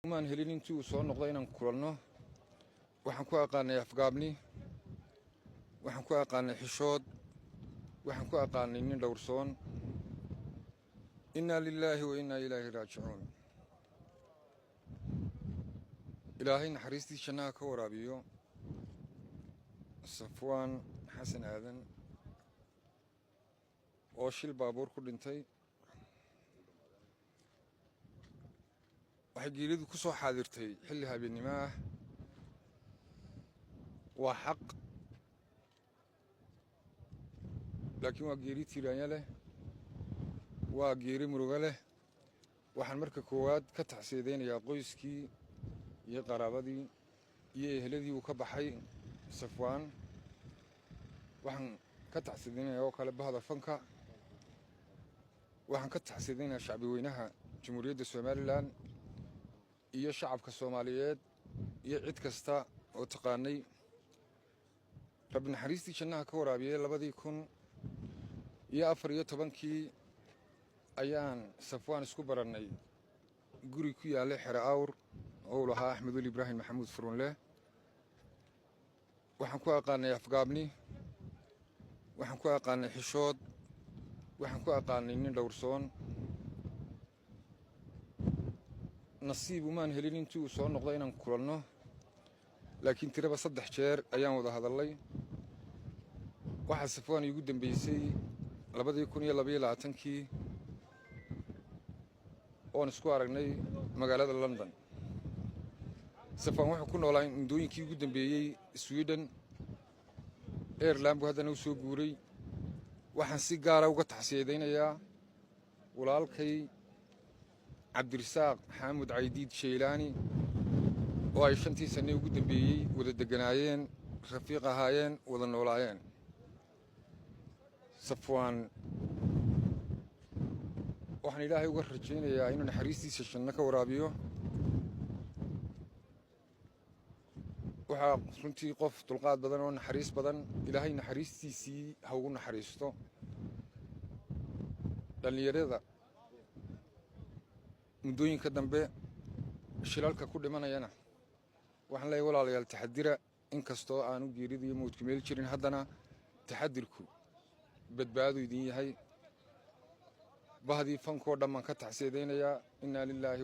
Umaan helin intii uu soo noqdo inaan kulanno. Waxaan ku aqaanay afgaabni, waxaan ku aqaanay xishood, waxaan ku aqaanay nin dhowrsoon. Innaa lilaahi wa innaa ilaahi raajicuun. Ilaahay naxariistii jannaha ka waraabiyo Safwaan Xasan Aadan oo shil baabuur ku dhintay. Waxay geeridu ku soo xaadirtay xilli habeennimo ah. Waa xaq, laakiin waa geeri tiiraanya leh, waa geeri murugo leh. Waxaan marka koowaad ka tacsiyadaynayaa qoyskii iyo qaraabadii iyo eheladii uu ka baxay Safwaan. Waxaan ka tacsiyadaynayaa oo kale bahda fanka. Waxaan ka tacsiyadaynayaa shacbi weynaha Jamhuuriyadda Somalilan iyo shacabka Soomaaliyeed iyo cid kasta oo taqaanay. Rabbi naxariistii jannaha ka waraabiyey. 2014-kii ayaan Safwaan isku barannay guri ku yaallay Xere Awr oo uu lahaa Axmed Weli Ibraahim Maxamuud Furunleh. Waxaan ku aqaanay afgaabni, waxaan ku aqaanay xishood, waxaan ku aqaanay nin dhowrsoon. Nasiib umaan helin intii uu soo noqdo inaan kulanno, laakiin tiraba 3 jeer ayaan wada hadallay. Waxaa Safwaan iigu dambeysay 2022-kii oon isku aragnay magaalada London. Safwaan wuxuu ku noolaa muddooyinkii ugu dambeeyey Sweden, Aireland buu haddana u soo guuray. Waxaan si gaara uga tacsiyadaynayaa walaalkay Cabdirisaaq Xaamud Caydiid Shaylaani oo ay 5-tii sanne ugu dambeeyey wada degganaayeen, rafiiq ahaayeen, wada noolaayeen. Safwaan waxaan Ilaahay uga rajaynayaa inuu naxariistiisa janno ka waraabiyo. Waxaa runtii qof dulqaad badan oo naxariis badan. Ilaahay naxariistiisii ha ugu naxariisto. Dhallinyarada muddooyinka dambe shilalka ku dhimanayana waxaan leeyahay: walaalayaal, taxadira. Inkastoo aanu geerida iyo mawdku meel jirin, haddana taxadirku badbaadu idin yahay. Bahdii fankoo dhan baan ka tacsiyadaynayaa. Innaa lilaahi.